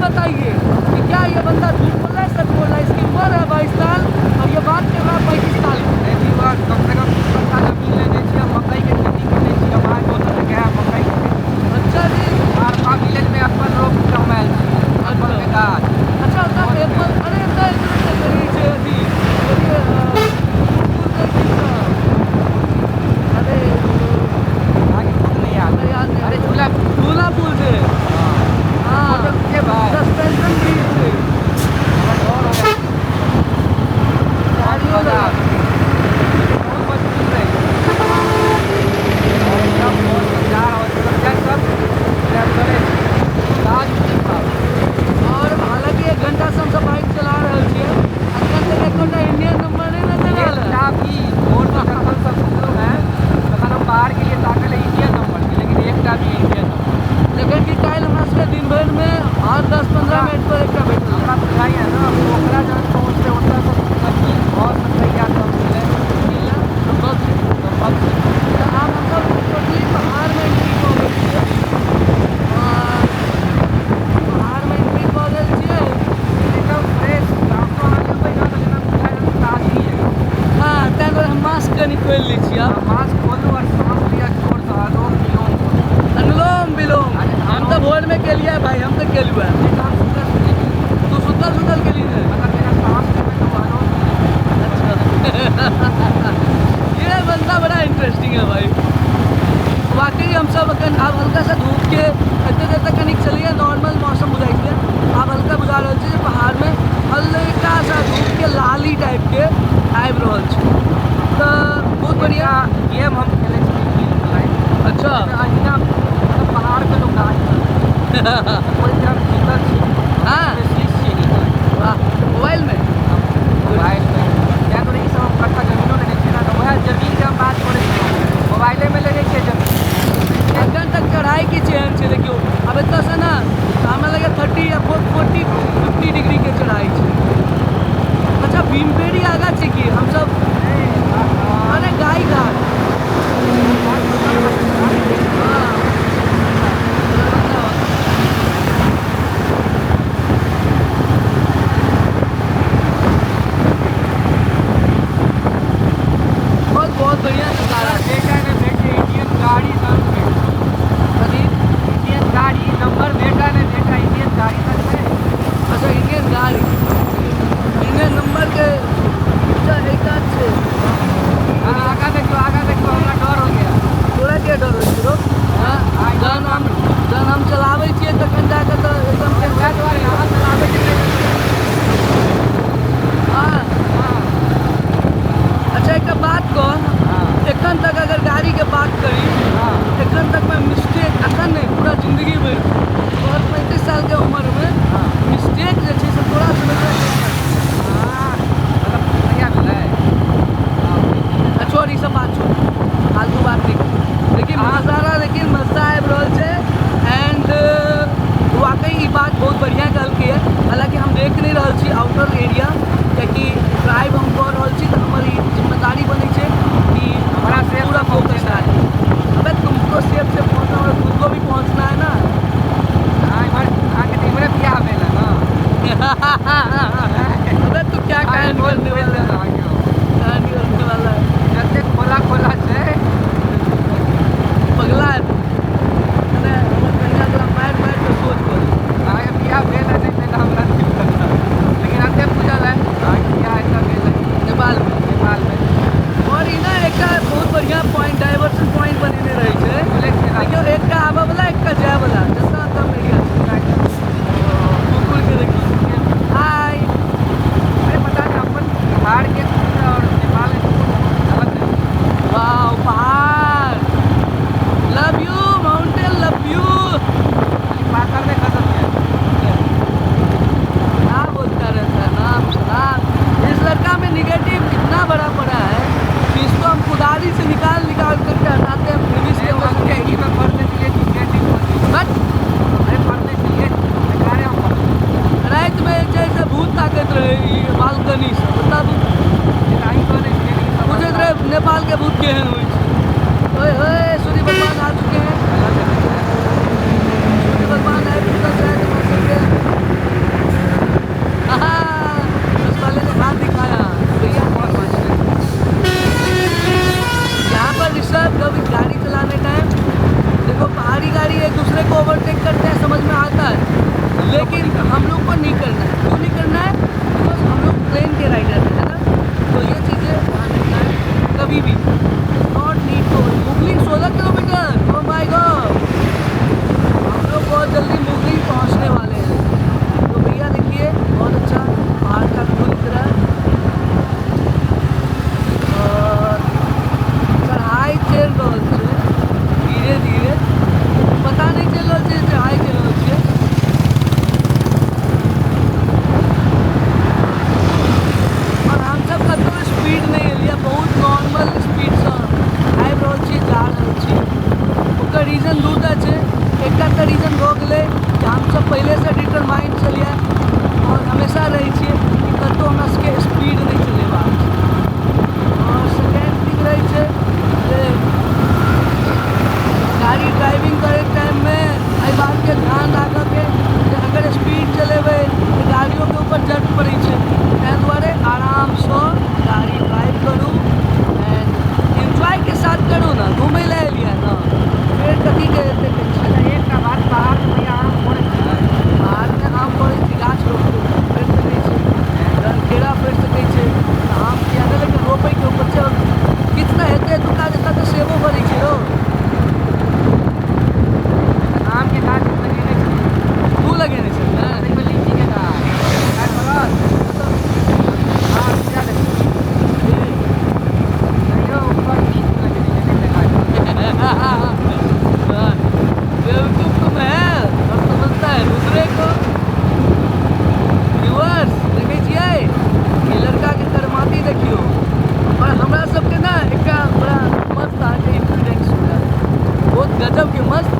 बताइए कि क्या ये बंदा झूठ बोल रहा है, सच बोल रहा है? इसकी उम्र है 22 साल और ये बात कर रहा है 35 साल की। कम से कम 20 साल जमीन लेने छियै, मकई के खेती करने छियै, माय दोसर के मकई के खेती। अच्छा जी। आर विलेज में एप्पल रोप के हम आयल छी, एप्पल के गाछ। अच्छा, ओतऽ एप्पल, अरे एतऽ एतऽ छै अथी, अरे अहाँके खुद नहि याद? याद नहि। अरे झूला, झूला पुल छै। हाँ। फोटो खिचेबै? सस्पेंशन ब्रिज छै। हमर डर होइए। गाड़ियो मजा लगा। बहुत मजबूत रहै छै और एकदम बहुत जा रहल छै, मतलब सब ट्रैवलरे छै, गाछ सब। और हालांकि एक घंटा से हमसब बाइक चला रहल छियै, अखन तक एकोटा इंडियन नंबर नहि नजर आयल है। एकटा भी। भोर से जखन सब सुतलहुँ हैं तखन हम बाहर के लिए ताकल इंडियन नंबर के, लेकिन एकटा भी इंडियन नंबर। जखन कि काल्हि हमरा सबके दिन भरिमे हर 10-15 मिनट पर एकटा भेटल। हमरा बुझाइए ने, पोखरा जहन पहुँचबै ओतऽसँ नजदीक भऽ सकैए कम मिलै। संभव छै। संभव छै। तऽ आब हमसब टोटली पहाड़मे एंट्री कऽ गेल छियै और पहाड़मे एंट्री कऽ गेल छियै। एकदम फ्रेश साँसो अहाँ लेबै ने तऽ जेना बुझाइ ताजगी है। हँ, ताहि दुआरे हम मास्क कनि खोलि लै छी आब। मास्क खोलू और साँस लिअ जोरसँ, अनुलोम विलोम करू। अनुलोम विलोम हम तऽ भोरमे केलियै भाई, हम तऽ केलहुँ हँ। नहीं तो हम सुतल सुतल गेलियै। तू सुतल सुतल केली ने? मतलब जेना साँस लेबै तऽ ओ अनुलोम विलोम। अच्छा, ये बंदा बड़ा इंटरेस्टिंग है भाई वाकई। हमसब अखन आब हल्का सा धूपके एते देर तक कनिक छलैए, नॉर्मल मौसम बुझाइ छलै, आब हल्का बुझा रहल छै जे पहाड़मे हल्का सा धूपके लाली टाइपके आबि रहल छै, तऽ बहुत बढ़िआँ। गेम हम खेलै छी हिल क्लाइंब। अहिना मतलब पहाड़ पे लोग गाड़ी चलबै, ओहिमे हम जीतल छी। स्पेशलिस्ट छी हिल क्लाइंब। वाह, मोबाइलमे? मोबाइलमे। ताहि दुआरे ई सब हम कट्ठा जमीनो लेने छियै ने, तऽ वएह जमीनके हम बात करै छी, मोबाइलेमे लेने छियै जमीन। एखन तक चढ़ाई के चेहन छै, देखियौ आब एतऽसँ ने हमरा लगैए 30 या 40-50 डिग्रीके चढ़ाई छै। अच्छा, भीमपेड़ी आगाँ छै कि हमसब? अरे गाय घाट। हाँ, बहुत बहुत बढ़िया नजारा छै। बेटा ने बेटे इंडियन गाड़ी सब कथी? इंडियन गाड़ी नंबर बेटा ने बेटा इंडियन गाड़ी तक छै। अच्छा, इंडियन गाड़ी इंडियन नंबर के। अच्छा, एक काज छै। हाँ, आगा देखियो, आगा देखियो, हमरा डर हो गया। तोरा के डर होइ छै रौ? हाँ, जहन हम चलाबै छियै तखन जाकऽ तऽ एकदम वएह दुआरे अहाँ चलाबै छियै। अच्छा, एकटा बात कह। एखन तक अगर गाड़ीके बात करी, एखन तक मैं मिस्टेक, एखन नहि, पूरा जिंदगी भरि, तोहर 35 सालके उम्रमे मिस्टेक जे छै से तोरा से हाँ, मतलब कहिया भेलै? छोड़, ई सब बात छोड़, फालतू बात नहीं। लेकिन नजारा, लेकिन मजा आबि रहल छै एंड वाकई ई बात बहुत बढ़िआँ कहलकै है। हालाँकि हम देख नहि रहल छी आउटर एरिया, कियाकि ड्राइव हम कऽ रहल छी तऽ हमर ई जिम्मेदारी बनै छै कि हमरा सेफ पूरा से फोकस पहुँचेनाइ। राखी। अबे तुमको सेफ से पहुँचना और खुद को भी पहुँचना है ना। हाँ, इम्हर अहाँके तऽ इम्हरे बियाह भेल है ने? अबे तू क्या कांड करने वाला है, कांड करने वाला है? जते खोला खोला छै। पगला है तू। मने हमर कनिया तोरा मारि मारि कऽ सोच कऽ देतौ। अहाँके बियाह भेल है नहि भेल हमरा नहि पता, लेकिन एते बुझल है अहाँके बियाह एतऽ भेल है। नेपालमे। नेपालमे। और ई ने एकटा बहुत बढ़िआँ पॉइंट, डाइवर्सन पॉइंट बनेने रहै छै। बोले छै। देखियौ, एकटा आबऽ वाला, एकटा जाय वाला, जतऽ कम एरिया छै। कुकुर के देखियौ, हाय। अरे पता नहीं, अपन बिहार के कुकुर और नेपाल के कुकुर बहुत अलग है। वाह। लेकिन हम लोग को नहीं करना है। क्यों नहीं करना है? Because हम लोग प्लेन के राइडर हैं, ना। तो ये चीज़ें ध्यान रखना है कभी भी, not need to. Mugling 16 kilometre, oh my god, हम लोग बहुत जल्दी मुगलिंग पहुंचने वाले हैं। तो भैया देखिए बहुत अच्छा पहाड़ का व्यू दिख रहा है और चढ़ाई चलि रहल छै धीरे धीरे, पता नहीं चलि रहल छै चढ़ाई चलि रहल छै। और हमसब कतहु स्पीड नहीं एलियै, बहुत नॉर्मल स्पीडसँ आबि रहल छी, जा रहल छी। ओकर रीजन दूटा छै। एकटा तऽ रीजन भऽ गेलै कि हमसब पहिलेसँ डिटरमाइंड छलियै और हमेशा रहै छियै कि कतहु हमरा सबके स्पीड नहि चलेबाक छै। और सेकेंड थिंग रहै छै जे गाड़ी ड्राइविंग करैके टाइममे एहि बातके ध्यान राखऽके जे अगर स्पीड चलेबै तऽ गाड़ियोके ऊपर जट पड़ै छै। ताहि दुआरे आरामसँ गाड़ी ड्राइव करू एंड एन्जॉयके साथ करू ने, घुमै लए एलियै ने, फेर कथीके एते टेंशन। अच्छा एकटा बात, पहाड़मे भैया आम फड़ै छै? पहाड़मे आम फड़ै छै, गाछ रोपि फड़ि सकै छै, जहन केरा फड़ि सकै छै, तऽ आम किया नहि, लेकिन रोपैके ऊपर छै। किछु नहि हेतै एतुका जतऽ तऽ सेबो फड़ै छै रौ। आमके गाछ हम लगेने छी। तू लगेने छै ने? ताहिमे लीचीके गाछ गाछ फड़ल? हँ, किया देखियौ, तैयो ऊपर लीची लगेने छै एकटा गाछ। बेवकूफ तुम है और समझता है दूसरे को। व्यूअर्स देखै छियै ई लड़काके करमाती देखियौ। और हमरा सबके ने एकटा बड़ा मस्त अहाँके इंसिडेंट सुनायब, बहुत गजबके मस्त